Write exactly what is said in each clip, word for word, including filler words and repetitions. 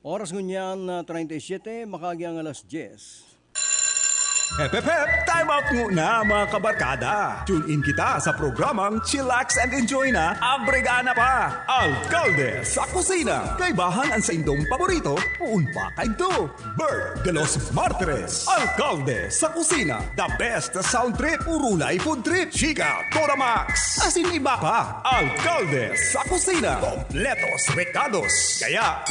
Oras ngunyan na treinta y siete, makaagi ang alas diyes. Hep, hep, hep! Time out nguna, mga kabarkada! Tune in kita sa programang Chillax and Enjoy na, abrega na pa! Alkalde sa Kusina! Kaibahan an saindong paborito, poon pa kaidto! Bert de los Martires, Alkalde sa Kusina! The best sound trip, urulay food trip, chika, Toramax, asin iba pa! Alkalde sa Kusina! Kompletos rekados! Kaya,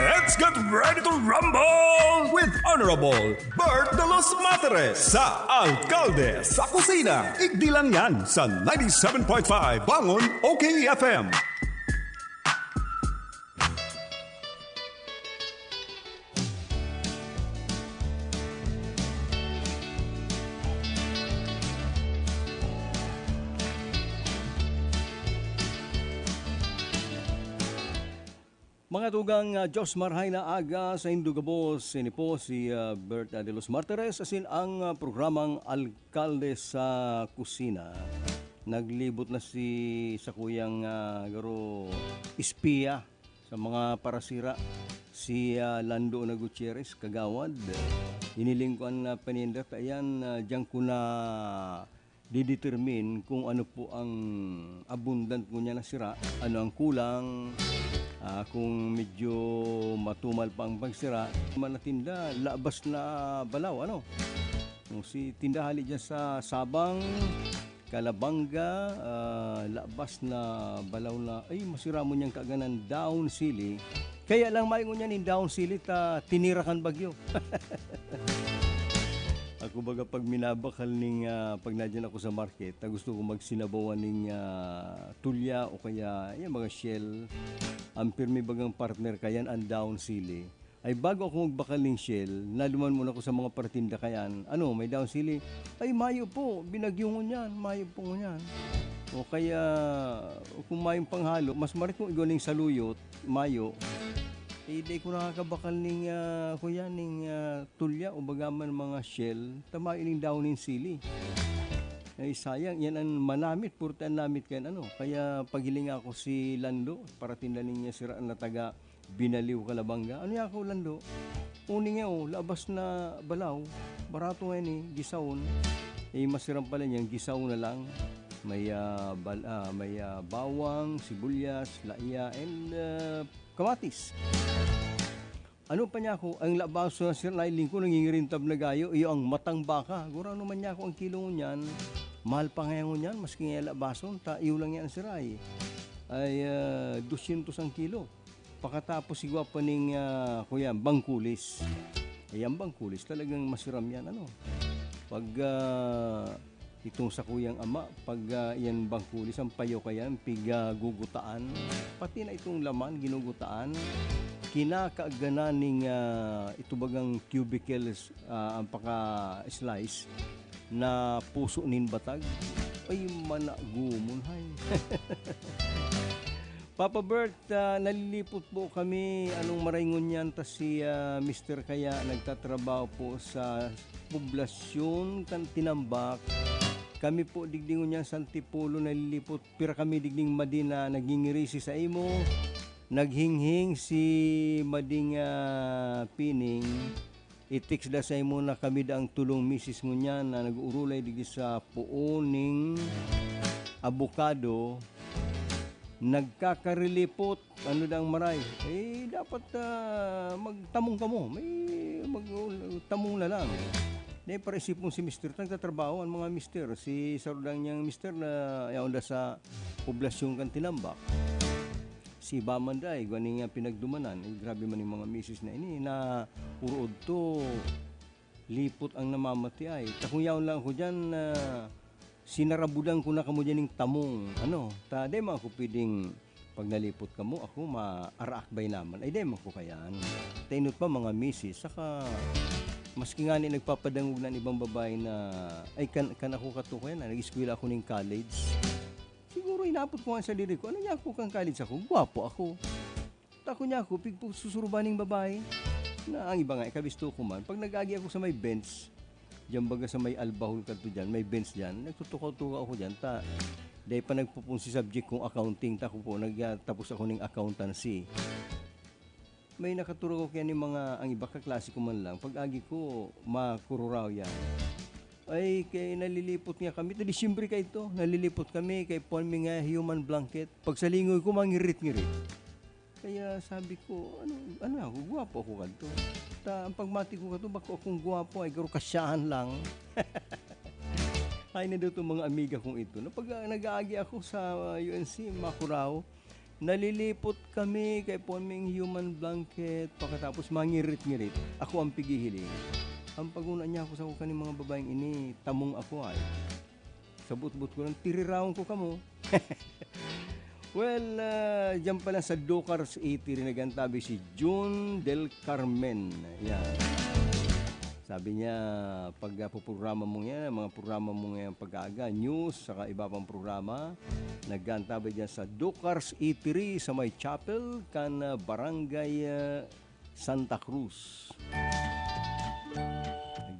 let's get ready to rumble with Honorable Bert de los Martires sa Alkalde sa Kusina. Igdi lang yan sa ninety-seven point five Bangon O K F M. Mga tugang, ah, Diyos marhay na aga saindo gabos. Ini po si, ah, Bert, ah, de los Martires, asin ang, ah, programang Alkalde sa Kusina. Naglibot na si sakuyang, ah, garo espiya sa mga parasira, si, ah, Lando na Gutierrez, kagawad. Hiniling ko an, ah, paninda ta iyan, ah, diyan ko na didetermine kung ano po ang abundant ngunyan na sira, ano ang kulang, ah, kung medyo matumal pa ang pagsira, man na tinda, labas na balaw, ano? Kung si tinda hali dyan sa Sabang, Calabanga, ah, labas na balaw na, ay, masira mo niyang kaaganan, down sili. Kaya lang, mayo ngunyan nin down sili ta tinira kan bagyo. Ako baga pag minabakal ning, ah, pag nadyan ako sa market, ta gusto ko magsinabawan ning, ah, tulya o kaya yung mga shell. Ang pirmi bagang partner kayan, ang down sili. Ay bago ako magbakal ning shell, naduman muna ako sa mga partinda kayan. Ano, may down sili? Ay, mayo po, binagyo ngunyan, mayo po ngunyan. O kaya, kung mayong panghalo, mas marit kung igwa ning saluyot, mayo. Eh, di ko nakakabakal ning, ah, kuya, ning, ah, tulya o baga man mga shell, tama ining dahon nin sili. Ay, sayang, yan ang manamit, purti ang namit kayan, ano. Kaya paghiling ako si Lando, paratinda niya sira na taga Binaliw, Calabanga. Ano yan ako, Lando? Uning yaw, labas na balaw. Barato nga ini, gisawon. Eh, masiram pala niyan, gisaw na lang. May, ah, bal-, ah, may, ah, bawang, sibuyas, laiya, and, ah, kamatis. Ano pa niya ako, ang labaso na sira na lingko nangingirintab na gayo, iyo ang matang baka. Gurano man niya ako ang kilo ngunyan, mahal pa ngayon ngunyan, maski nga labason, ta iyo lang yan sira eh. Ay, ah, dosyentos ang kilo. Pakatapos igwa pa ning, ah, kuya, bangkulis. Ayan, bangkulis, talagang masiram yan, ano. Pag, ah, itong sakuyang ama, pag, ah, iyan bangkulis, ang payo kayan, pigagugutaan, pati na itong laman, ginugutaan, kinakaaganan ning, ah, ito bagang cubicles, ah, ang paka-slice na puso nin batag. Ay, managumon, hay. Papa Bert, ah, nalilipot po kami. Anong maray ngunyan ta si, ah, mister kaya nagtatrabaho po sa poblasyon kan Tinambak. Kami po digdi ngunyan sa Antipolo nalilipot. Pira kami digding madi na nagingirisi sa imo. Naghinghing si mading, ah, Pining. I-text da sa imo na kami daang tulong misis ngunyan na nag-uurulay digdi sa puon ning abokado, nagkakarelipot, ano daang maray. Eh, dapat, ah, magtamong kamo. May mag-, tamong na lang. Di, para isipon si mister, nagtatrabaho ang mga mister. Si sarudang niyang mister na yaon da sa poblasyon kan Tinambak. Si Baman day, gwa niya pinagdumanan. Eh, grabe man yung mga misis na ini, na puro odto, lipot ang namamati ay. Ta kung yaon lang ako dyan, ah, sinarabudan ko na kamo dyan yung tamong, ano, ta, di man ako pwedeng pag nalipot kamo, ako maaraakbay naman. Ay, di man ko kayaan. Ta inot pa, mga misis, saka maski nga ni nagpapadangog na ang ibang babae na, ay, kan, kan ako katukayan na, nag-eskwela ako ning college. Siguro inapot ko nga sa diri ko, ano niya ako kan college ako, gwapo ako. Tako niya ako, pigpususuruban ning babae. Na ang iba nga, ikabisto ko man. Pag nag-agi ako sa may bench, diyan baga sa may albahol kadto diyan, may bench diyan, nagtutukaw-tukaw ako diyan, ta, dahil pa nagpupunsi subject kong accounting, ta ako po, nagtapos ako ning accountancy. May nakaturog ako kaya ni mga, ang iba kaklase ko man lang, pag-agi ko, makururaw yan. Ay, kay nalilipot nga kami, ta Disyembre ka ito, nalilipot kami, kay puan mi nga human blanket. Pagsalingoy ko, mangirit-ngirit. Kaya sabi ko, "Ano, ano ako, gwapo ako kadto." Ta, ang pagmati ko kadto, bako akong gwapo, ay garo kasyahan lang. Ay, na daw itong mga amiga kong ito. No, pag, ah, nag-aagi ako sa, ah, U N C, Makurao, nalilipot kami kay puan ming human blanket, pakatapos mangirit-ngirit. Ako ang pighihiling. Ang paguna niya ako sa kaning mga babaeng ini, tamong ako ay. Sa butbut ko lang, tirirawon ko kamo. Well, ah, diyan pa lang sa Dokars Eatery, nag-antabi si Jun Del Carmen. Yan. Sabi niya, pag, ah, puprograma mo yan, mga programa mo ngayon pag-aaga, news, saka iba pang programa, nag-aantabay dyan sa Dokars Eatery sa may chapel kan, ah, Barangay, ah, Santa Cruz.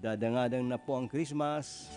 Nagdadangadang na po ang Christmas.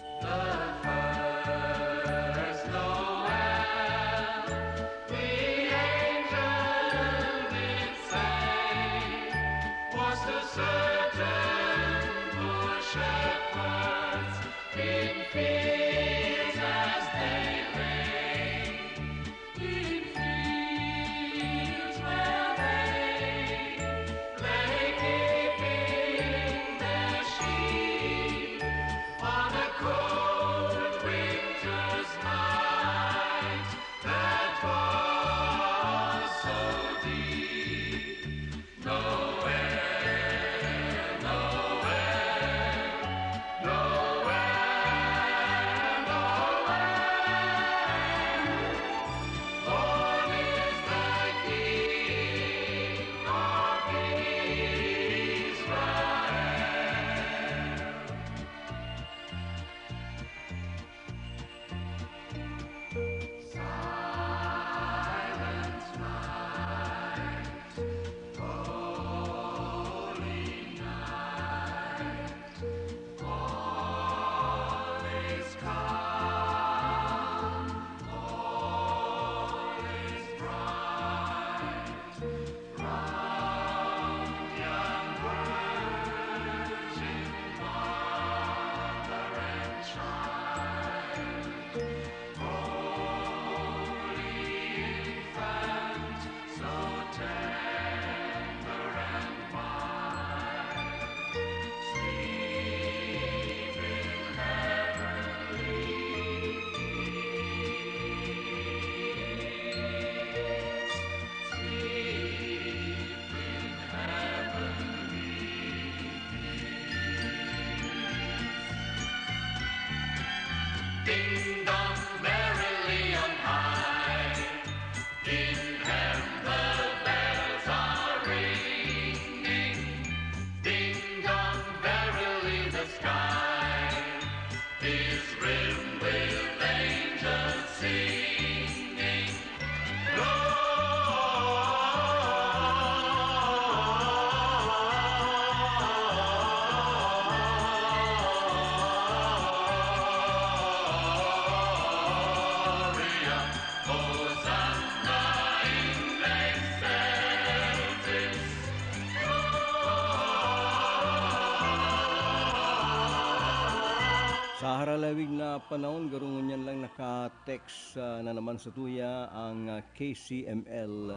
Sa haralawig na panahon, garo ngunyan lang naka-text, ah, na naman satuya ang, ah, K C M L.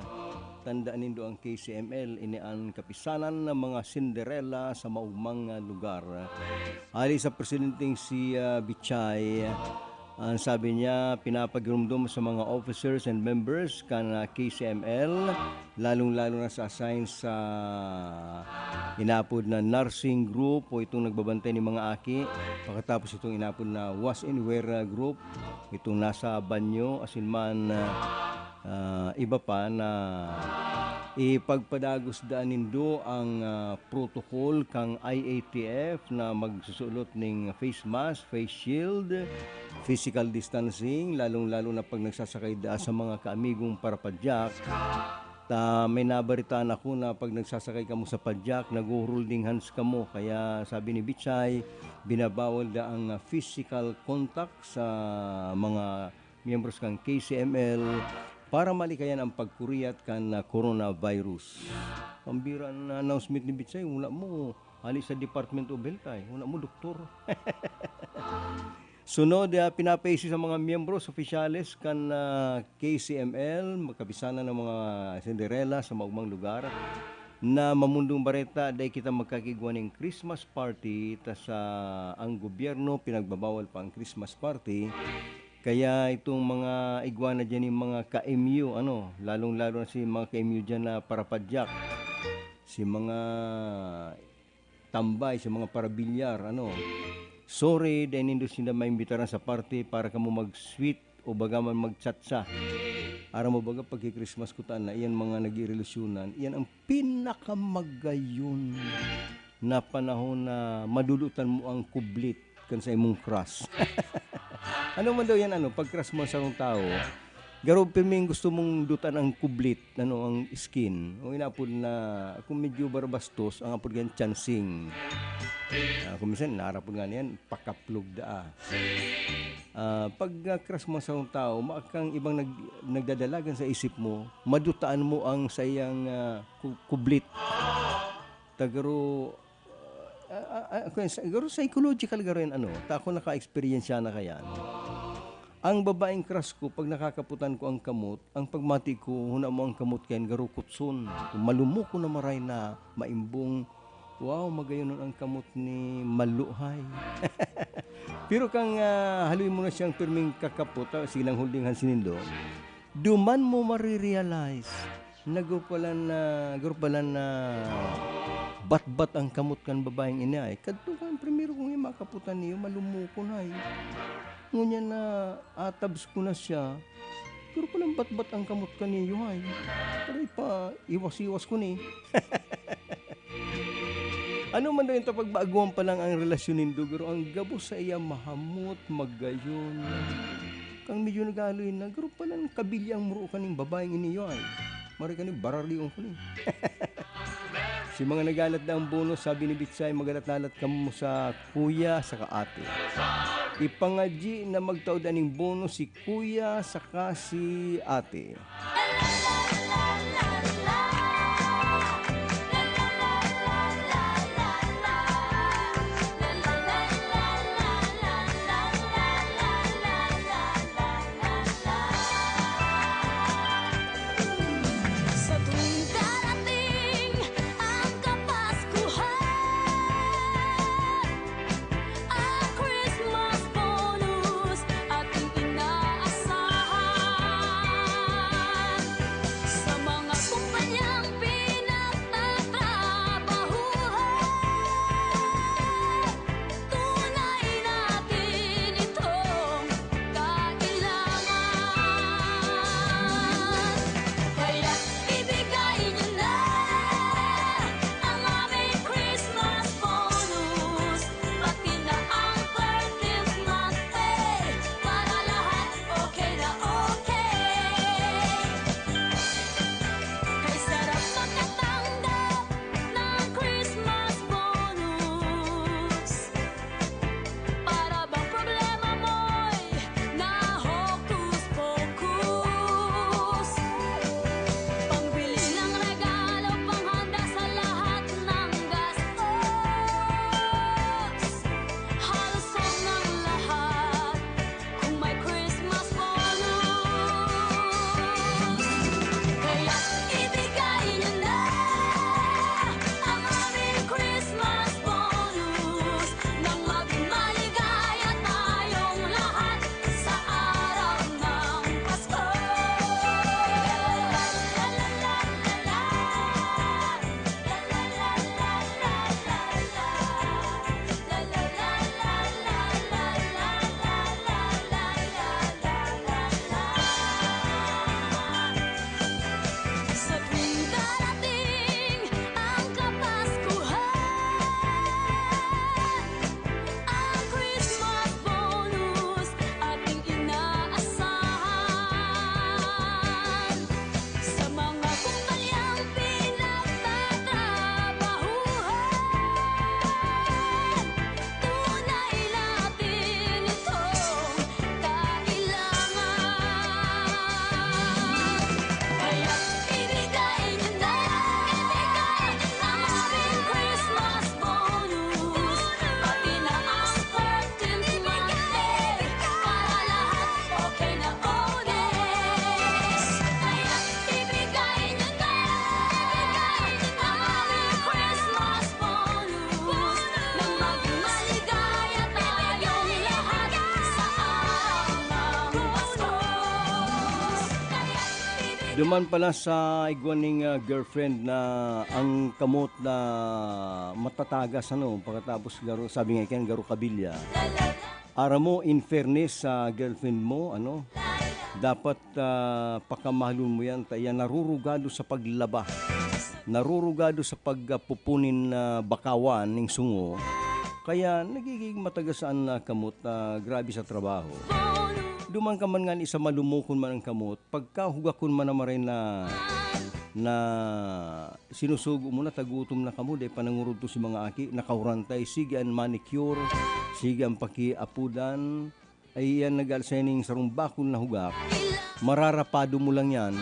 Tandaan nindo ang K C M L, ini an kapisanan ng mga Cinderella sa maugmang, ah, lugar. Hali sa presidenteng si, ah, Bichay, ang sabi niya, pinapagirumdom sa mga officers and members kan, ah, K C M L, lalong-lalo na sa assign sa inapod na nursing group o itong nagbabantay ng mga aki, pakatapos itong inapod na wash and wear, ah, group, itong nasa banyo, asin man, ah, ah, iba pa na ipagpadagos daan nindo ang, ah, protocol kang I A T F na magsusulot ning face mask, face shield, physical distancing, lalong-lalo na pag nagsasakay daa sa mga kaamigong parapadyak. Ta, may nabaritaan ako na pag nagsasakay kamo sa padyak, nagho-holding hands kamo. Kaya sabi ni Bichay, binabawal daa ang, ah, physical contact sa mga miyembros kan K C M L, para malikayan ang pagkuriyat kan, ah, coronavirus. Pambira na announcement ni Bitsay, wala mo, ali sa Department of Health ay, wala mo doktor. Sunod, ah, pinapaisi sa mga miyembros, opisyales kan, ah, K C M L, magkabisanan ng mga Cinderella sa maugmang lugar na mamundong bareta, dai kita magkakigwa ning Christmas party, ta sa ang gobyerno pinagbabawal pa ang Christmas party. Kaya itong mga igwa na dyan, yung mga ka-M U, ano, lalong-lalo na si mga ka-M U dyan na parapadyak, si mga tambay, si mga parabilyar, ano. Sorry, dai nindo sinda maimbitaran sa party para kamo mag-sweet o baga man magtsatsa. Aram mo baga, pagki-Christmas kuta na, iyan mga nag-irelasyonan, iyan ang pinakamagayon na panahon na madudutan mo ang kublit kan sa imong crush. Ano man daw yan, ano, pag-crush mo sa sarong tao, garo pirming gusto mong dutan ang kublit, ano, ang skin. O inapod na, kung medyo barabastos, ang apod yan, chansing. Ah, kung minsan, narapod nga niyan, pakaplog daa. Ah, pag, ah, crush mo sa sarong tao, maakang ibang nag-, nagdadalagan sa isip mo, madutaan mo ang sayang, ah, ku-, kublit. Ta garo, ah, ah, ah, kaya sa, garo psychological garo yan, ano, ta ako naka-experience na kaya, ano. Ang babaeng crush ko, pag nakakaputan ko ang kamot, ang pagmati ko, huna mo ang kamot kayan, garo kutson. Malumoko na maray na maimbong, "Wow, magayon ang kamot ni Maluhay." Pero kang, ah, haloy mo na siyang pirming kakapot, ah, sige lang, holding hands nindo. Duman mo marirealize na garo pala na, garo pala na batbat ang kamot kan babaeng ini ay. Kadto kan primero kong makaputan niyo, malumoko na ay. Ngunyan na atabs ko na siya, garo pala batbat ang kamot kaniyo ay. Aray pa, iwas-iwas ko ni. Ano man daw yung tapagbaguan pa lang ang relasyon nindo, garo ang gabos sa iya mahamot, magayon. Kang medyo nag-aaloy na, garo pala ang kabilya ang muro kaning babaeng iniyo ay. Mari kani, bararion ko ni. Si mga nagalat na ang bonus, sabi ni Bitsay, magalat-alat kamo sa kuya saka ate. Ipangadyi na magtaod aning bonus si kuya saka si ate. Sa tuwing darating ang Kapaskuhan, ang Christmas bonus ating inaasahan. Duman pala sa igwa ning, ah, girlfriend na ang kamot na matatagas, ano, pagkatapos garo, sabi nga iyan, garo kabilya. Aram mo, in fairness sa girlfriend mo, ano, dapat, ah, pakamahalon mo yan, ta iyan narurugado sa paglaba, narurugado sa pagpupunin na bakawan ning sungo, kaya nagiging matagas an, ah, kamot na grabe sa trabaho. Duman ka man ngani sa malumokon man ang kamot, pagka hugakon man na maray na, na sinusugo mo na, tagutom na kamo, dai pa nangurugto si mga aki, nakahurantay, sige an manicure, sige an pakiapudan, ay iyan nag-aalsa ning sarong bakul na hugak, mararapado mo lang yan.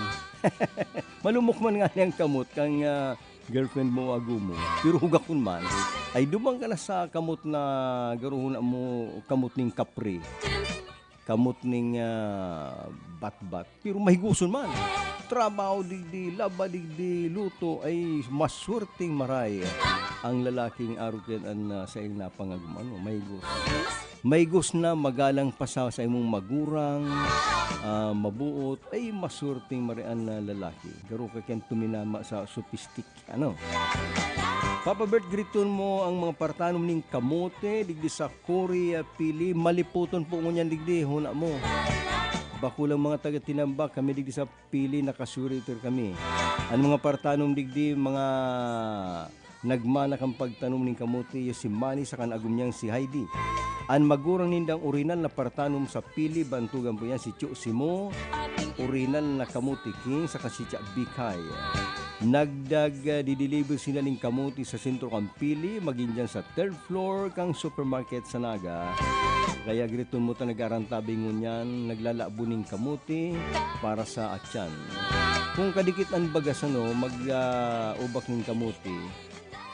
Malumok man ngani an kamot kan, ah, girlfriend mo o ago mo, pero hugakon man, ay duman ka na sa kamot na garo hona mo, kamot ning kapre, kamot ning, ah, batbat, pero mahigoson man. Trabaho digdi, laba digdi, luto, ay maswerteng maray ang lalaking arog kan an, ah, saiyang napangagom, ano, mahigos. Mahigos na, magalang pa sa, sa imong magurang, ah, mabuot, ay maswerteng maray an, ah, lalaki. Garo ka kan tuminama sa sopistik, ano. Papa Bert, griton mo ang mga partanom ning kamote digdi sa Korea, Pili. Malipoton po ngunyan digdi, hona mo. Bako lang mga taga Tinambak, kami digdi sa Pili, nakasweater kami. An mga partanom digdi, mga nagmana kan pagtanom ning kamote, iyo si Manny saka an agom niyang si Heidi. An magurang nindang orinal na partanom sa Pili, bantogan po yan si Cho Simo, orinal na kamote king saka si Cha Bikay. Nagdag, ah, dideliver sila ning kamote sa sentro kan Pili, magin diyan sa third floor kan supermarket sa Naga. Kaya griton mo ta nag-aarantabay ngunyan, naglalabo ning kamote para sa atyan. Kung kadikit an bagas, ano, mag, ah, ubak ning kamote,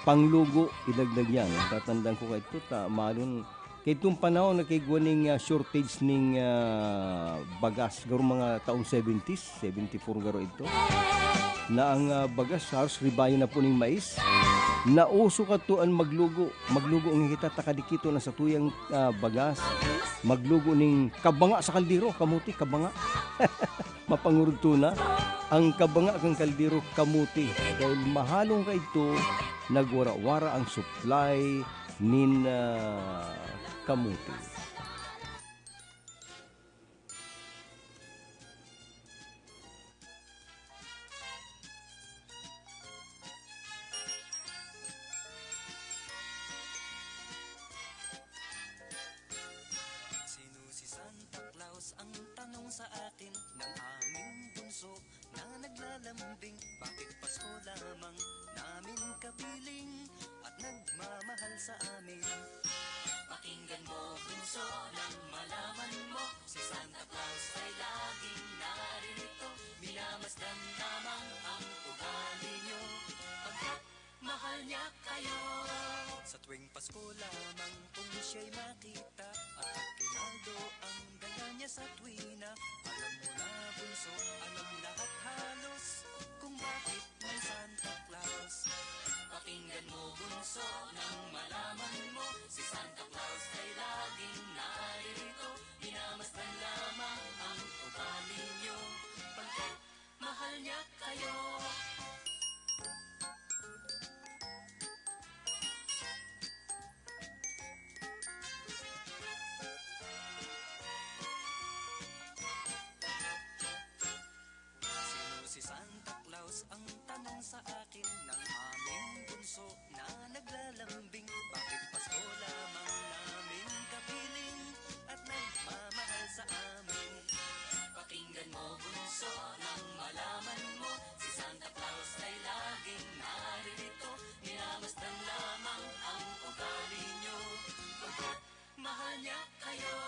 panglugo, idagdag yan. Tatandaan ko kaidto ta, malon, kaidtong panahon na kaigwa ning, ah, shortage ning, ah, bagas, garo mga taong seventies, seventy-four garo idto, na ang, ah, bagas, haros ribayan na po ning mais. Nauso kadto an maglugo. Maglugo nga kita, ta kadikiton an satuyang, ah, bagas. Maglugo ning kabanga sa kaldero, kamote, kabanga. Mapangurugto na. Ang kabanga kan kaldero, kamote. Dahil mahalon kaidto, nagwara-wara ang supply nin, ah, kamote. Sino si Santa Claus? Ang tanong sa akin ng aming bunso na naglalambing. Bakit Pasko lamang namin kapiling at nagmamahal sa amin? Pakinggan mo, bunso, nang malaman mo, si Santa Claus ay laging naririto. Minamasdan lamang ang ugali nyo, pagkat mahal niya kayo. Sa tuwing Pasko lamang kung siya'y makita, at akinaldo ang dala niya sa tuwina. Alam mo na, bunso, alam lahat halos kung bakit may Santa Claus. Pakinggan mo, bunso, nang malaman mo, si Santa Claus ay laging naririto. Minamasdan lamang ang ugali nyo, pagkat mahal niya kayo. Sino si Santa Claus? Ang tanong sa akin ng aming bunso na naglalambing. Bakit Pasko lamang namin kapiling at nagmamahal sa amin? Pakinggan mo, bunso, nang malaman mo, si Santa Claus ay laging naririto. Minamasdan lamang ang ugali nyo, pagkat mahal niya kayo.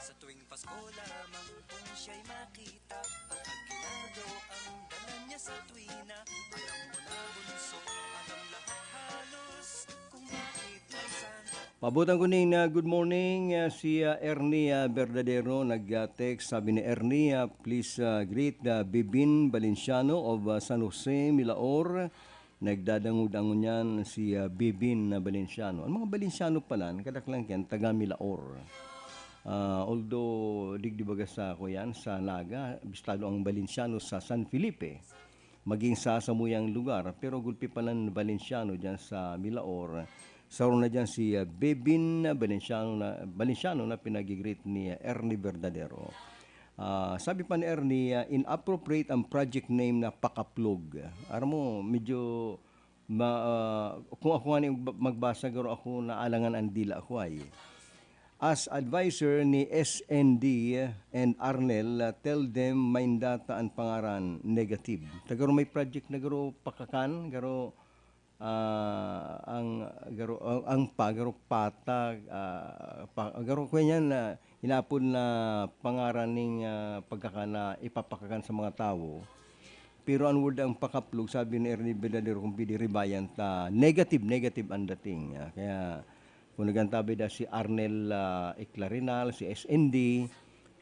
Sa tuwing Pasko lamang kung siya'y makita, at akinaldo ang dala niya sa tuwina. Alam mo na, bunso, alam lahat halos kung bakit may Santa. Paabotan ko nin, ah, good morning, ah, si, ah, Ernie, ah, Verdadero, nag, ah, text. Sabi ni Ernie, ah, "Please, ah, greet, ah, Bibin Valenciano of, ah, San Jose, Milaor." Nagdadangog-dangog niyan si, ah, Bibin na Valenciano. Ang mga Valenciano pala, kadaklan kan taga Milaor. Ah, although digdi baga sa, kuyan, sa Naga, bistado ang Valenciano sa San Felipe, maging sa samuyang lugar, pero gulpi pa ng Valenciano diyan sa Milaor. Saro na diyan si, ah, Bebin Valenciano na, Valenciano na pinagigreet ni, ah, Ernie Verdadero. Ah, sabi pa ni Ernie, ah, inappropriate ang project name na Pakaplog. Aram mo, medyo ma-, ah, kung ako nga ni magba-, magbasa, garo ako naalangan ang dila ko ay. As adviser ni S N D and Arnel, ah, tell them main data an pangaran, negative. Ta garo may project na garo pakakan, garo, ah, ang garo, ang, ang pa, garo patag, ah, pa, garo ko yan na inapod na pangaran ning, ah, pagkakan na ipapakakan sa mga tawo. Pero an word ang pakaplog, sabi ni Ernie Verdadero, kung pwede ribayan ta, negative, negative ang dating. Ah, kaya kung nagantabi da si Arnel, ah, Eclarinal, si S N D,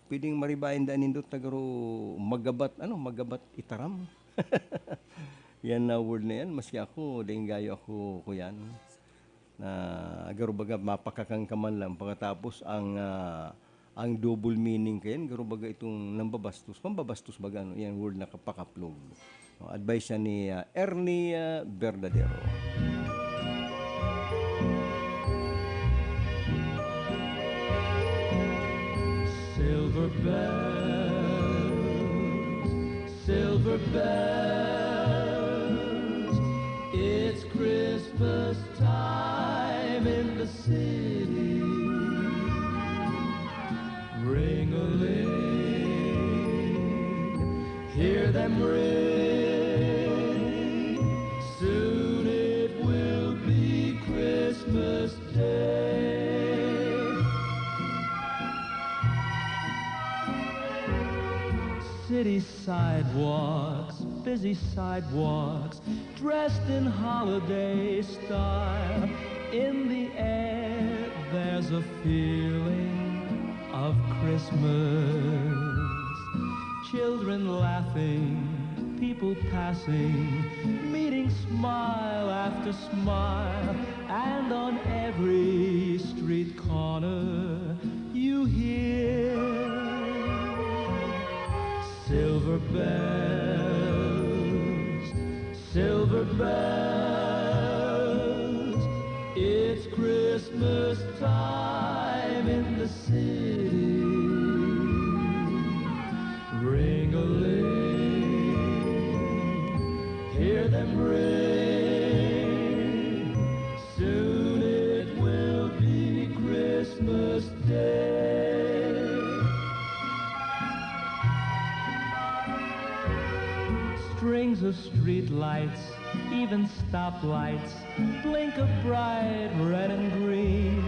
pwedeng maribayan da nindot na garo magabat, ano, magabat itaram. Yan na word na yan, maski ako, dahil gayo ako, kuyan. Na garo baga mapakakan ka man lang, pagkatapos ang, ah, ang double meaning kayan, garo baga itong nambabastos, pambabastos baga, ano, yan word na kapakaplog. No, advice siya ni, ah, Ernie, ah, Verdadero. Silver bells, silver bells, it's Christmas time in the city. Ring-a-ling, hear them ring. Soon it will be Christmas Day. City sidewalks, busy sidewalks, dressed in holiday style. In the air, there's a feeling of Christmas. Children laughing, people passing, meeting smile after smile, and on every street corner you hear silver bells, silver bells. It's Christmas time in the city. Ring-a-ling, hear them ring. Soon it will be Christmas Day. Strings of street lights, even stoplights, blink of bright red and green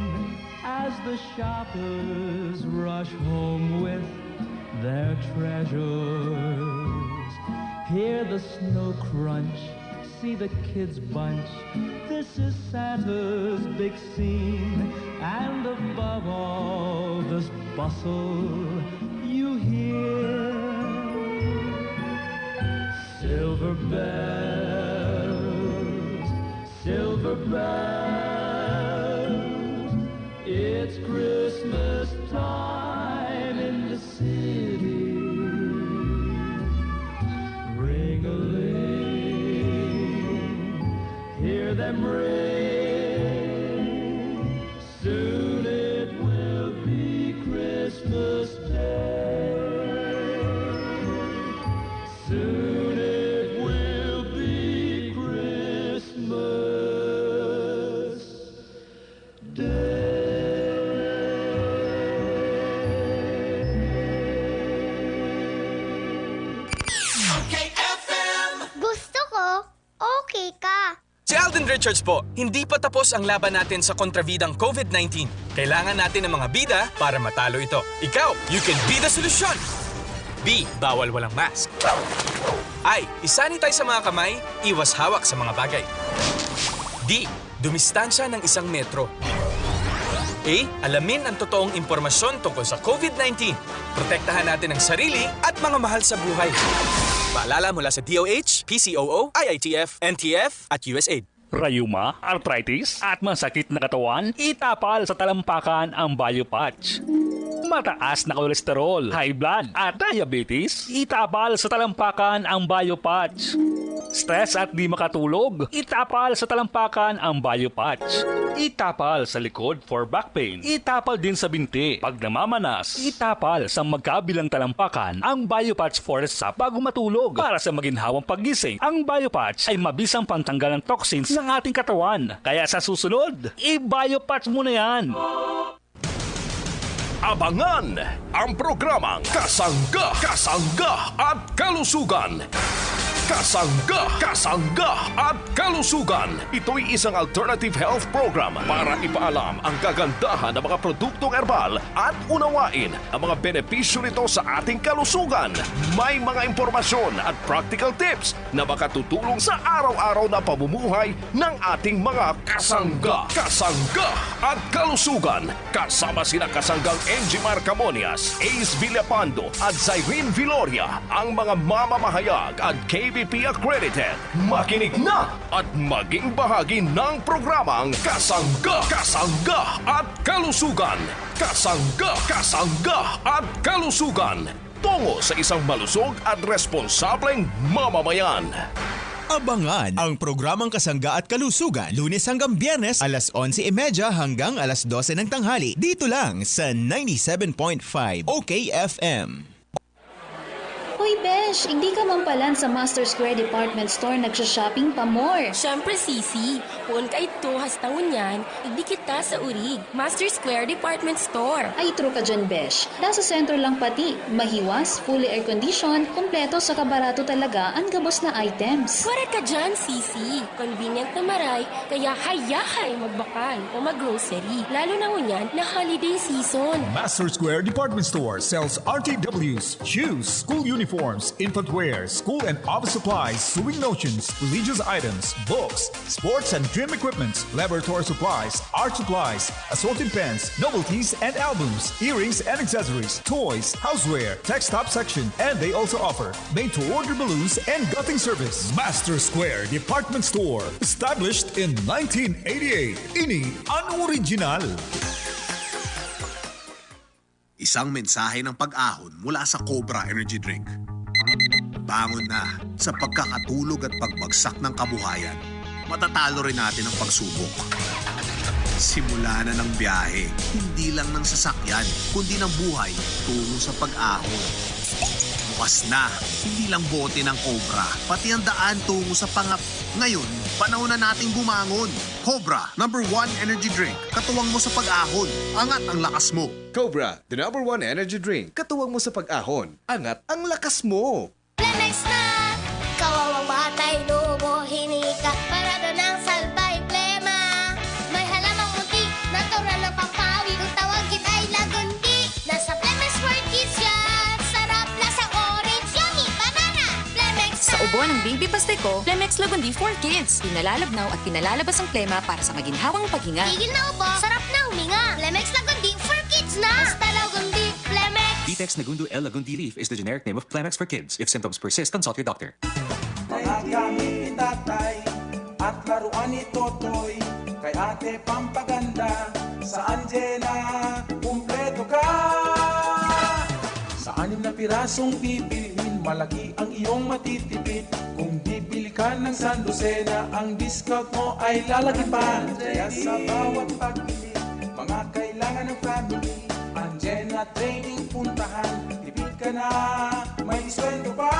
as the shoppers rush home with their treasures. Hear the snow crunch, see the kids bunch. This is Santa's big scene, and above all this bustle, you hear silver bells, silver bells. It's Christmas time in the city. Ring-a-ling, hear them ring. Soon it will be Christmas Day. Soon it will be Christmas Day. Okay, F M. Gusto ko, okay ka. Si Alden Richards po, hindi pa tapos ang laban natin sa kontrabidang COVID nineteen. Kailangan natin ng mga bida para matalo ito. Ikaw, you can be the solution! B, bawal walang mask. I, isanitize sa mga kamay, iwas hawak sa mga bagay. D, dumistansya ng isang metro. A, alamin ang totoong impormasyon tungkol sa COVID nineteen. Protektahan natin ang sarili at mga mahal sa buhay. Paalala mula sa D O H, P C O O, I I T F, N T F, at U S A I D. Rayuma, arthritis, at masakit na katawan? Itapal sa talampakan ang Biopatch. Mataas na kolesterol, high blood, at diabetes? Itapal sa talampakan ang Biopatch. Stress at di makatulog? Itapal sa talampakan ang Biopatch. Itapal sa likod for back pain. Itapal din sa binti pag namamanas. Itapal sa magkabilang talampakan ang Biopatch Forest Sap bago matulog. Para sa maginhawang paggising, ang Biopatch ay mabisang pantanggal ng toxins ng ating katawan. Kaya sa susunod, i-Biopatch mo na yan. Abangan ang programang Kasangga, Kasangga at Kalusugan. Kasangga, Kasangga at Kalusugan. Ito'y isang alternative health program para ipaalam ang kagandahan ng mga produktong herbal at unawain ang mga benepisyo nito sa ating kalusugan. May mga impormasyon at practical tips na makatutulong sa araw-araw na pamumuhay ng ating mga kasangga, kasangga at kalusugan. Kasama sina kasanggang Enjimar Camonias, Ace Villapando at Zyrene Viloria, ang mga mamamahayag at K B P accredited. Makinig na at maging bahagi ng programang Kasangga, Kasangga at Kalusugan. Kasangga, Kasangga at Kalusugan. Tungo sa isang malusog at responsableng mamamayan. Abangan ang programang Kasangga at Kalusugan, Lunes hanggang Biyernes, alas onse y media hanggang alas dose ng tanghali, dito lang sa ninety-seven point five O K F M. Hoy, besh! Igdi ka man palan sa Master Square Department Store nagsha-shopping pa more! Siyempre, Sisi! Poon kaidto, hasta ngunyan, igdi kita sa Urig, Master Square Department Store. Ay, true ka dyan, besh. Nasa sentro lang pati, mahiwas, fully air-conditioned, kompleto saka barato talaga an gabos na items. Correct ka dyan, Sisi. Convenient na maray, kaya hayahay magbakal o mag-grocery, lalo na ngunyan na holiday season. Master Square Department Store sells R T Ws, shoes, school uniforms, infant wear, school and office supplies, sewing notions, religious items, books, sports and gym equipments, laboratory supplies, art supplies, assorted pens, novelties and albums, earrings and accessories, toys, houseware, tech stop section, and they also offer made-to-order balloons and gutting service. Master Square Department Store, established in nineteen eighty-eight. Ini an original. Isang mensahe ng pag-ahon mula sa Cobra Energy Drink. Bangon na sa pagkakatulog at pagbagsak ng kabuhayan. Matatalo rin natin ang pagsubok. Simula na ng biyahe, hindi lang ng sasakyan, kundi ng buhay tungo sa pag-ahon. Bukas na, hindi lang bote ng Cobra, pati ang daan tungo sa pangap-, ngayon, panahon na nating bumangon. Cobra, number one energy drink. Katuwang mo sa pag-ahon. Angat ang lakas mo. Cobra, the number one energy drink. Katuwang mo sa pag-ahon. Angat ang lakas mo. Flemex na! Kawawang batay, lobo, hinika. Parado ng salbay, plema. May halamang munti, natural na pampawi. Kung tawag kita ay lagundi. Nasa Flemex for Kids yan. Sarap, lasa orange, yummy, banana. Flemex Sa na! Ubo ng baby bastay ko, Flemex Lagundi for Kids. Pinalalabnaw at pinalalabas ang plema para sa maginhawang paghinga. Tigil na ubo, sarap na huminga. Flemex Lagundi for Kids na! Basta Lagundi, Flemex! Vitex Nagundo L Lagundi Leaf is the generic name of Flemex for Kids. If symptoms persist, consult your doctor. Mga gamit ni Tatay at laruan ni Totoy, kay Ate pampaganda, sa Anjena, kumpleto ka! Sa anim na pirasong bibilhin, malaki ang iyong matitipid. Kung bibili ka ng sandosena, ang discount mo ay lalaki pa. Kaya sa bawat pagbili, mga kailangan ng family, Anjena Trading puntahan. Tipid ka na, may diskwento pa.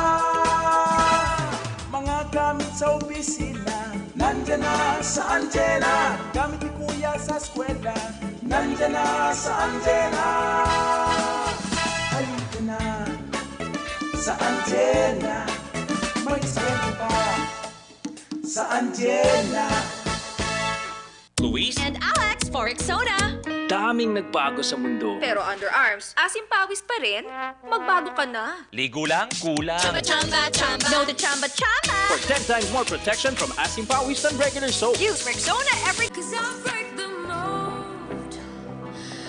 Mga gamit sa opisina, nandiyan na sa Anjena. Gamit ni Kuya sa eskwela, nandiyan na sa Anjena. Halika na sa Anjena, may diskwento pa sa Anjena. Luis? And Alex for Rexona. Daming nagbago sa mundo. Pero underarms, asim pawis pa rin? Magbago ka na. Ligo lang, kulang. Chamba, chamba, chamba. No to chamba, chamba. For ten times more protection from asim pawis than regular soap. Use Rexona every Cause I'll break the mold.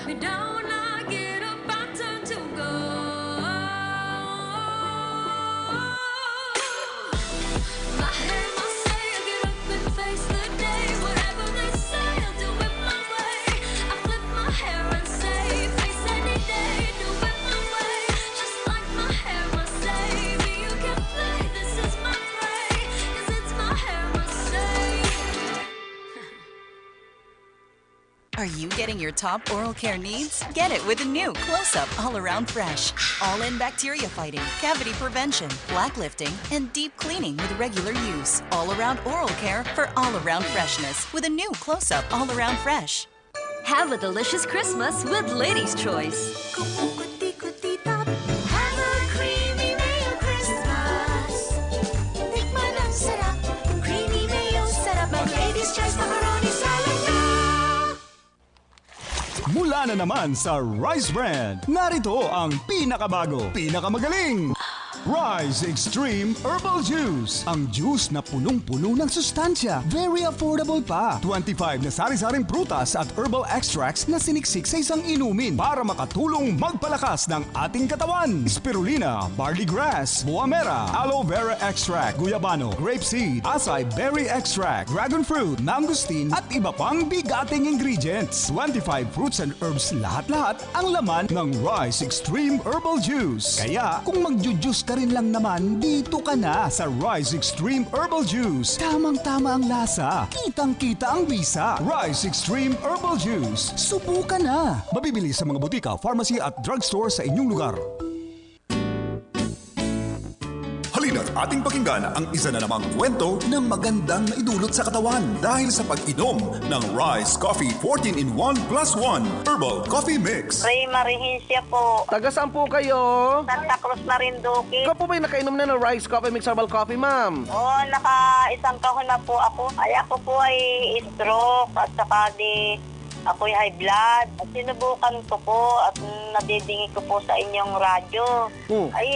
We don't like it about time to go. My hair, my say, I get up and face the day. Are you getting your top oral care needs? Get it with the new Close Up All Around Fresh. All in bacteria fighting, cavity prevention, plaque lifting, and deep cleaning with regular use. All around oral care for all around freshness with a new Close Up All Around Fresh. Have a delicious Christmas with Ladies' Choice. Kung kukuti-kutitap, have a creamy mayo Christmas. Tikman ang sarap, creamy mayo, sarap mag Ladies' Choice macaroni salad na. Mula na naman sa Rice Brand, narito ang pinakabago, pinakamagaling Rice Extreme Herbal Juice. Ang juice na punong-puno ng sustansya, very affordable pa. Twenty-five na sari-saring prutas at herbal extracts na siniksik sa isang inumin para makatulong magpalakas ng ating katawan. Spirulina, barley grass, buamera, aloe vera extract, guyabano, grape seed, acai berry extract, dragon fruit, mangosteen, at iba pang bigating ingredients. Twenty-five fruits and herbs lahat-lahat ang laman ng Rice Extreme Herbal Juice. Kaya kung magju-juice ka rin lang naman, dito ka na sa Rice Extreme Herbal Juice. Tamang-tama ang lasa, kitang-kita ang bisa. Rice Extreme Herbal Juice. Subukan na! Mabibili sa mga butika, pharmacy at drugstore sa inyong lugar. Halina't ating pakinggan ang isa na namang kwento ng magandang maidulot sa katawan dahil sa pag-inom ng Rice Coffee fourteen in one plus one Herbal Coffee Mix. Ray Marihencia po. Taga saan po kayo? Santa Cruz, Marinduque. Ikaw po ba'y nakainom na ng Rice Coffee Mix Herbal Coffee, ma'am? Oo, naka isang kahon na po ako. Ay, ako po ay stroke at saka di ako'y high blood. At sinubukan ko po at nadidingi ko po sa inyong radyo. Hmm. Ay,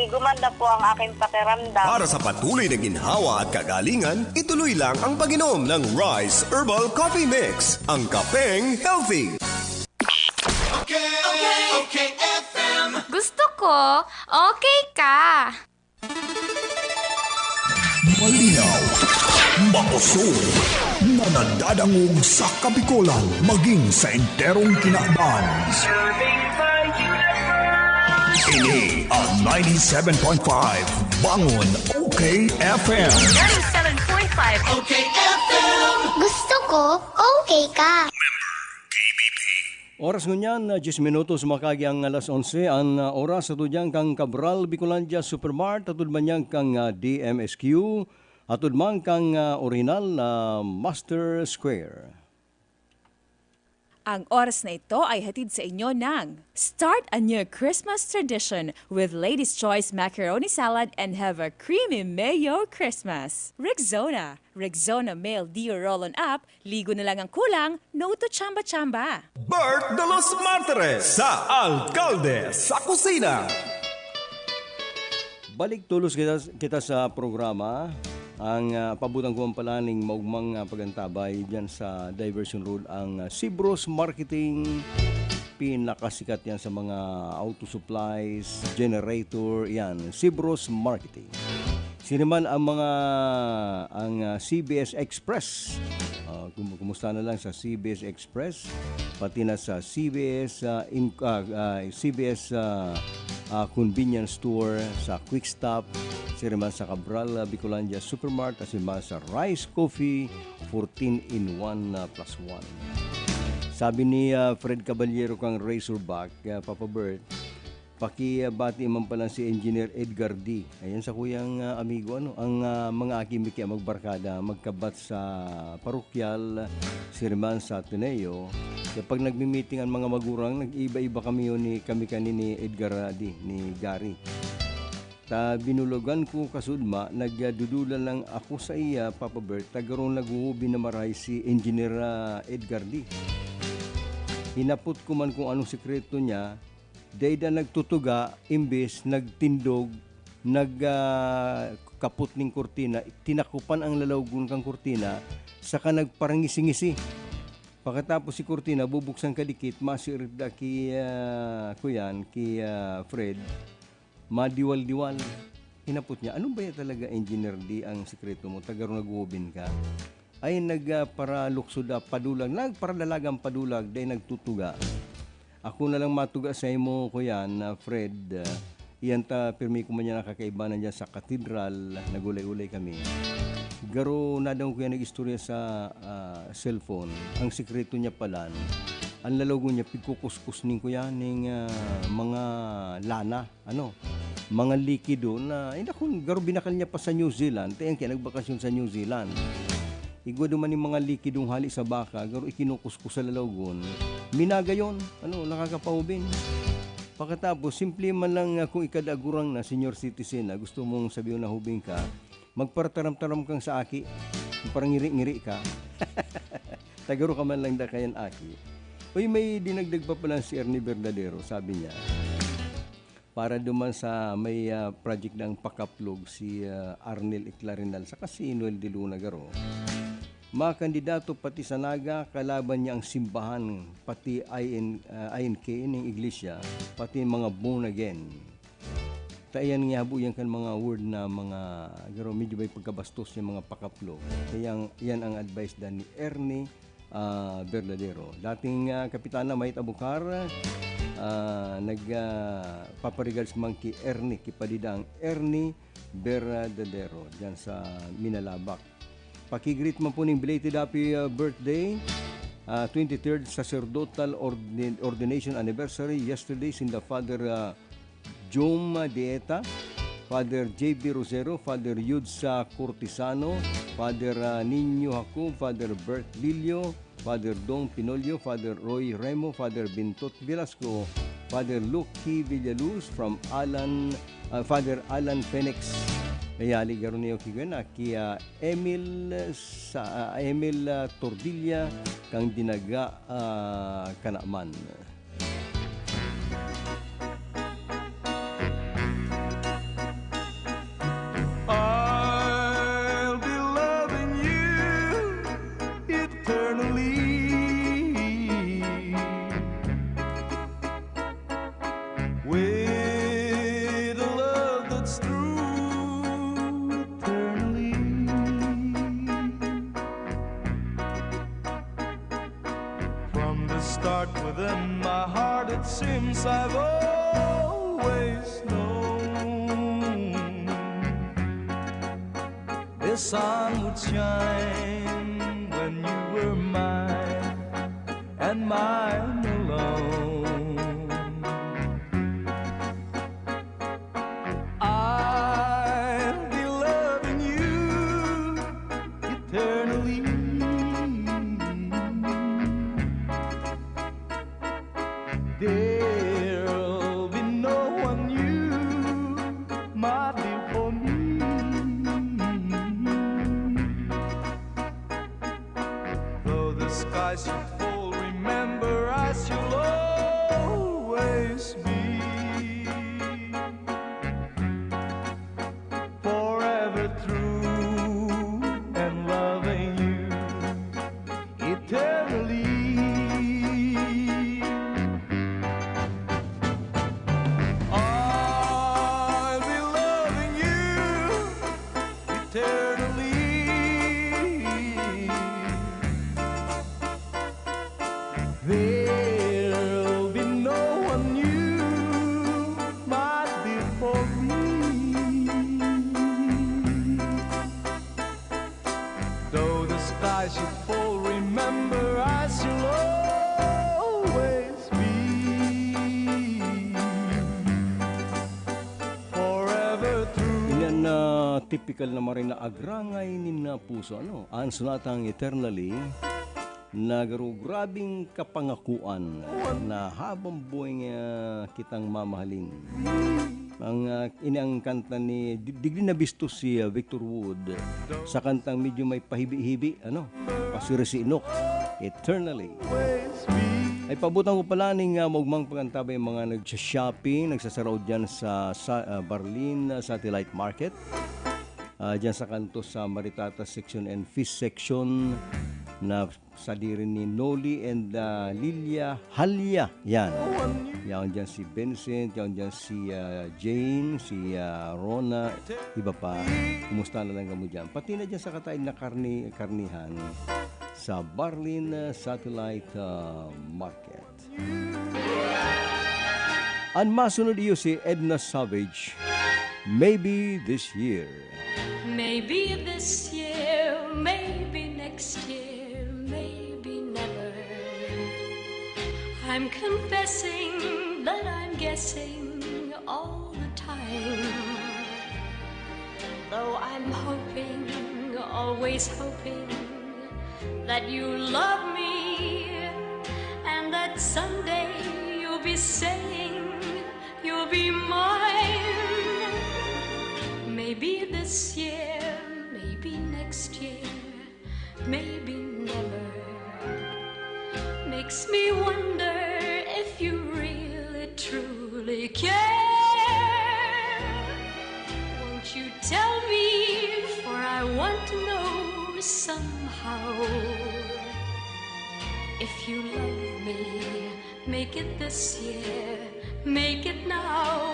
gumanda po ang aking pakiramdam. Para sa patuloy na ginhawa at kagalingan, ituloy lang ang pag-inom ng Rice Herbal Coffee Mix, ang kapeng healthy. Okay, okay, F M. Gusto ko, okay ka. Malinaw, makusog, na nadadangog sa Kabikolan maging sa enterong kinaban. Ini ang ninety-seven point five Bangon OK F M. Ninety-seven point five OK F M. Gusto ko, okay ka. Oras ngunyan, ah, diyes minutos makagi ang alas onse. An, ah, oras sa tudyang kan Cabral Bicolandia Supermart, atud man yan kan, ah, D M S Q, atud man kan, ah, orihinal na Master Square. Ang oras na ito ay hatid sa inyo ng Start a new Christmas tradition with Ladies' Choice Macaroni Salad and have a creamy mayo Christmas. Rexona. Rexona Male Deo Roll-On Up, ligo na lang ang kulang, no to chamba-chamba. Bert de los Martires sa Alkalde sa Kusina. Balik tolos kita, kita sa programa. Ang, ah, paabotan ko man pala ning maugmang, ah, pag-antabay dyan sa Diversion Road, ang, ah, Sibros Marketing. Pinakasikat yan sa mga auto supplies, generator, yan. Sibros Marketing. Sino man ang mga, ang, ah, C B S Express? Ah, kum-, kumusta na lang sa C B S Express? Pati na sa C B S, ah, in-, ah, ah, C B S, ah, ah, Convenience Store, sa Quick Stop, sino man sa Cabral, ah, Bicolandia Supermart, at sino man sa Rice Coffee, fourteen in one, ah, plus one. Sabi ni, ah, Fred Caballero kang Razorback, ah, Papa Bert, pakibati man pala si Engineer Edgar D. Ayan sa kuyang, ah, amigo, ano, ang, ah, mga aki mi kaya magbarkada, magkabat sa parokyal, sirman sa Ateneo. Kaya pag nagmi-meeting ang mga magurang, nag-iba-iba kami yun ni, kami kani ni Edgar, ah, D, ni Gary. Ta binulogan ko kasudma, nagdududa lang ako sa iya, Papa Bert, ta garo naghuhubi na marahay si Engineer, ah, Edgar D. Hinapot ko man kung anong sikreto niya, dai da nagtutuga, imbes nagtindog, nag, ah, kapot ning kurtina, tinakupan ang lalawgon kang kurtina, saka nagparangisi-ngisi. Pakatapos si kurtina, bubuksan kadikit, masirit da ki, ah, kuyan, ki, ah, Fred. Madiwal-diwal. Hinapot niya, "Ano ba yan talaga, Engineer D, ang sikreto mo? Taga ro nagwobin ka?" Ay, nag, ah, paraluksod, ah, padulag, nagparadalagan padulag, dai nagtutuga. Ako na lang matuga sa imo, kuyan, ah, Fred. Ah, iyan ta, pirmi ko man yan nakakaibanan dyan sa katedral, nagulay-ulay kami. Garo nadangog ko yan nag-istorya sa, ah, cellphone. Ang sikreto niya pala, an lalawagon niya, pigkukuskus nin kuya, ning, ah, mga lana, ano, mga likido na, eh, naku, garo binakal niya pa sa New Zealand, ta yan kaya nagbakasyon sa New Zealand. Igwa duman ning mga likidong hali sa baka, garo ikinukuskus sa lalawagon. Minagayon, ano, nakakapahubin. Pakatapos, simple man lang, ah, kung ikadagurang na, senior citizen na, gusto mong sabihon na hubing ka, magparataram-taram kang sa aki, parang ngiri-ngiri ka. Tagaro ka man lang da kayan aki. Uy, may dinagdag pa pala si Ernie Verdadero, sabi niya, para duman sa may, ah, project ng pakaplog si, ah, Arnel Iclarinal saka si Noel de Luna garo. Mga kandidato pati sa Naga, kalaban niya ang simbahan, pati I N, ah, I N K, ning iglesia, pati mga born again. Ta iyan nga habo yan kan mga word na mga, garo medyo may pagkabastos yung mga pakaplog. Kaya yan ang advice dan ni Ernie, ah, Verdadero. Dating, ah, kapitan na Mayt Abukar, ah, nag, ah, paparegards man ki Ernie, ki Padidang Ernie Verdadero, dyan sa Minalabac. Pakigreet man po ning belated happy, ah, birthday, ah, twenty-third sacerdotal ordi-, ordination anniversary yesterday sinda Father, ah, Jom Dieta, Father J B Rosero, Father Yudsa Cortisano, Father, ah, Nino Jacob, Father Bert Lilio, Father Dong Pinolio, Father Roy Remo, Father Bintot Velasco, Father Lucky Villaluz from Alan, ah, Father Alan Phoenix. Mayali garo niyo ki, ah, ki, ah, Emil sa, ah, Emil, ah, Tordilla, kang Dinaga, ah, Kanaman. I'll be loving you eternally with a love that's true eternally. From the start within my heart, it seems I've always known the sun would shine when you were mine and mine alone. I'll be loving you eternally. There'll be no one new, my dear, for me. Though the sky should fall, remember I shall always be forever true and loving you eternally. I'll be loving you eternally. There'll be no one new, my dear, for me. Though the sky should fall, remember I shall always be forever true. Ini an, ah, tipikal na marhay na agrangay nin, ah, puso, ano? An sonatang Eternally, na garo grabing kapangakoan na habang buhay nga kitang mamahalin. Ang, ah, ini ang kanta ni, di-, digdi nabisto si, ah, Victor Wood sa kantang medyo may pahibi-hibi, ano, pasirisiinok, Eternally. Ay, pabutan ko pala ning, ah, maugmang pakantabay mga nagsha-shopping, nagsasaraod dyan sa, sa, ah, Barlin, ah, Satellite Market. Ah, dyan sa kanto sa Maritata section and fish section na sadiri ni Noli and, ah, Lilia Halia. Yan. Yaon dyan si Vincent, yaon dyan si, ah, Jane, si, ah, Rona, iba pa. Kumusta na lang kamo dyan? Pati na dyan sa kataid na karni-, karnihan sa Barlin, ah, Satellite, ah, Market. An masunod iyo si Edna Savage, Maybe This Year. Maybe this year Maybe never. I'm confessing that I'm guessing all the time. Though I'm hoping, always hoping, that you love me, and that someday you'll be saying you'll be mine. Maybe this year, maybe next year, maybe never. Makes me wonder if you really truly care. Won't you tell me? For I want to know somehow. If you love me, make it this year, make it now.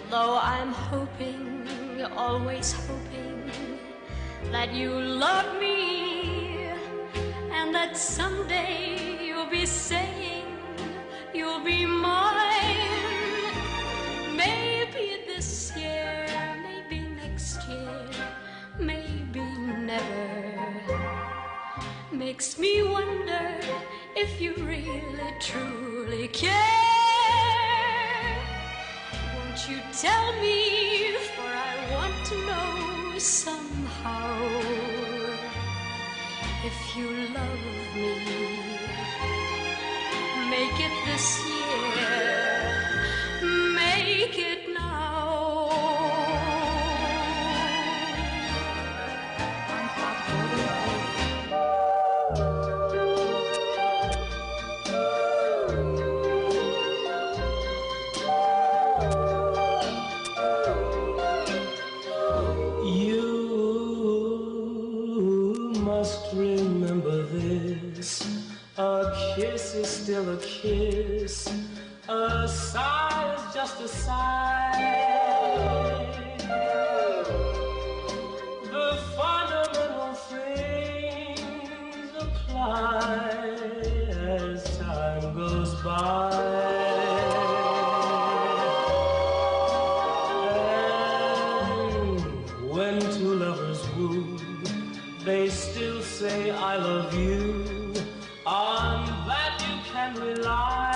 Though I'm hoping, always hoping, that you love me, and that someday you'll be saying you'll be mine. Maybe this year, maybe next year, maybe never. Makes me wonder if you really truly care. Won't you tell me? For I want to know somehow. If you love me, make it this year, make it now. You must remember this. A kiss is still a kiss. A sigh is just a sigh. The fundamental things apply as time goes by. And when two lovers woo, they still say, "I love you." On that you can rely.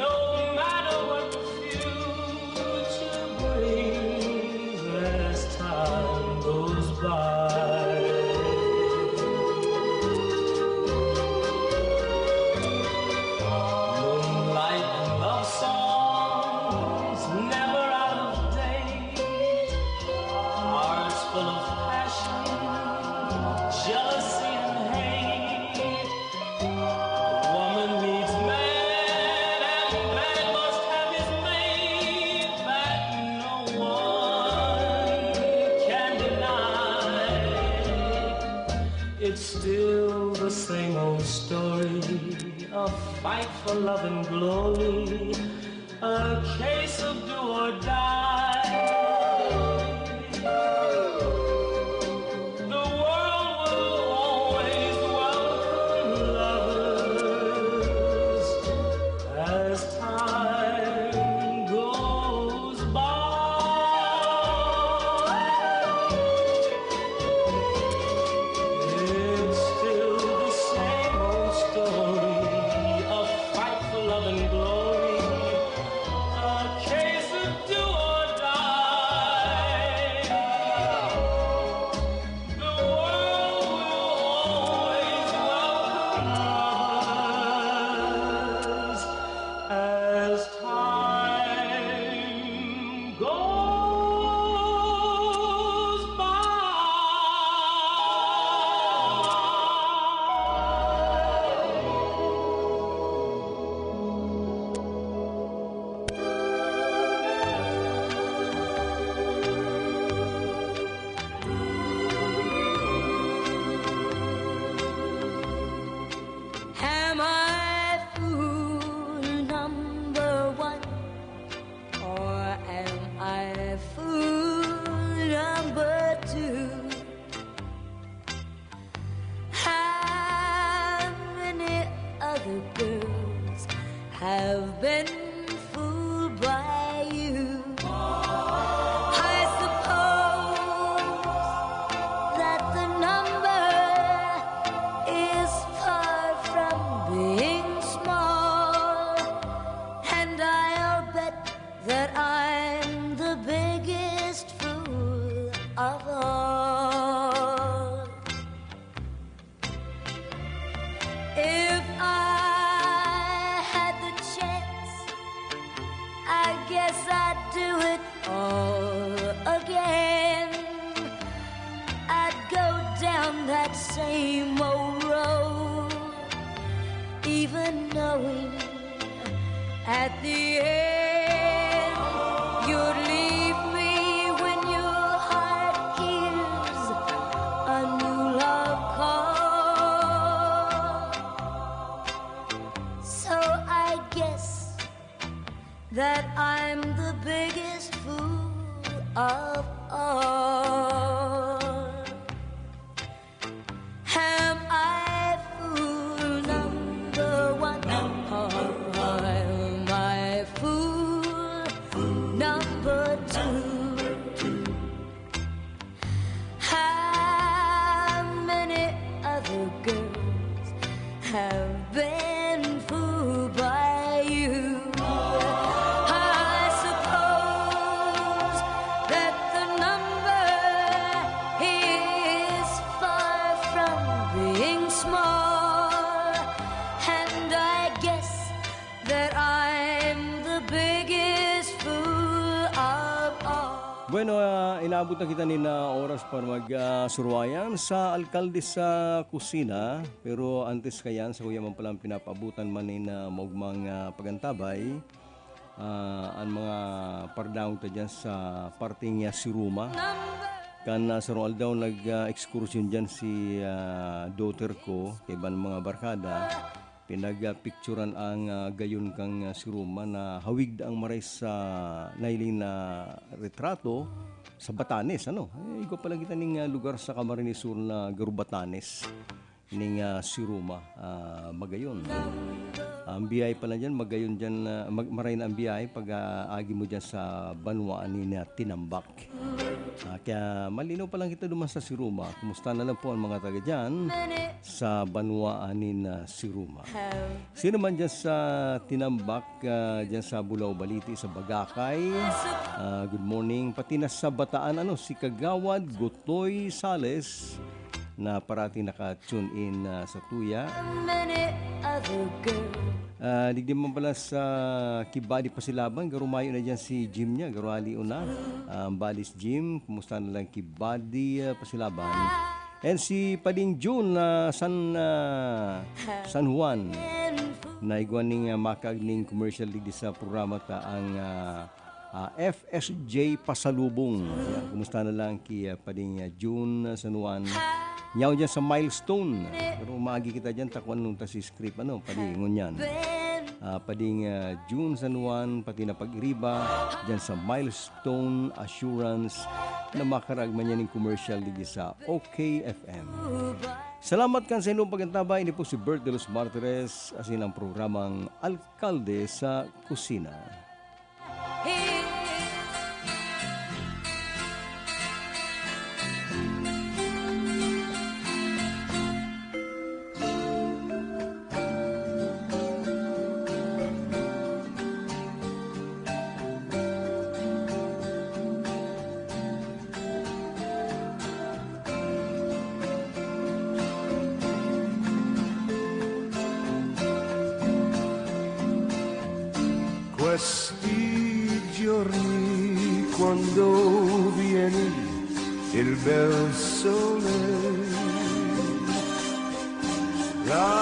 No matter what the future brings as time goes by. Moonlight and love songs never out of date. Hearts full of passion, jealousy and hate. Woman needs man, and man must have his mate. That no one can deny. It's still the same old story, a fight for love and glory, a case of do or die. The world will always welcome lovers as time goes by. It's still the same old story, a fight for love and glory, a case of do or die. Same old road, even knowing at the end you'd leave me when your heart hears a new love call. So I guess that I'm the biggest fool of all. Am I fool number one? Am I fool number two? How many other girls have been fooled by you? I suppose that the number is far from being small, and I guess that I'm the biggest fool of all. Bueno, ah, inaabot na kita nin, ah, oras para mag, ah, surwayan sa alkalde sa kusina. Pero antes kayan, sakuya man palang pinapaabutan man nin, ah, maogmang, ah, pagantabay, ah, an mga pardaog ta diyan sa parteng, ah, Siruma. Kan, ah, sarong aldaw nag, ah, ekskursyon diyan si, ah, daughter ko, kaiba an mga barkada. Pinagpicturan ang, ah, gayon kan, ah, Siruma na hawig daang maray sa nahiling na retrato sa Batanes, ano? Eh, igwa pala kita ning, ah, lugar sa Camarines Sur na garo Batanes ning, ah, Siruma, ah, magayon. Ang biyahe pala diyan, magayon diyan, ah, mag-, maray na ang biyahe pag, ah, agi mo diyan sa banwaan nin, ah, Tinambac. Ah, kaya malinaw pa lang kita duman sa Siruma. Kumusta na lang po ang mga taga diyan sa banwaan nin, ah, Siruma? Sino man diyan sa Tinambac, ah, diyan sa Bulao, Balite, sa Bagakay? Ah, good morning. Pati na sa Bataan, ano, si Kagawad Gutoy Sales na parating naka-tune in, ah, sa tuya. Ah, digdi man pala sa Kibadi Pasilaban, garo mayo na diyan si Jim niya, garo hali na. Ah, Balis Jim, kumusta na lang Kibadi, ah, Pasilaban? And si Pading June na San, ah, San Juan, na igwa ning, ah, makaagning commercial digdi sa programa ta ang, ah, ah, F S J Pasalubong. Yan, kumusta na lang ki, ah, Pading, ah, June, ah, San Juan? Nyaw dyan sa Milestone. Pero maagi kita dyan, takuan nung ta si script, ano, Pading, ngunyan. Ah, Pading, ah, June San Juan, pati na pag-iriba, dyan sa Milestone Assurance, na makarag man yan yung commercial digdi sa O K F M. Salamat kan sa inyong pag-antabay. Ini po si Bert de los Martires, asin ang programang Alkalde sa Kusina. Questi giorni quando vieni il bel sole, la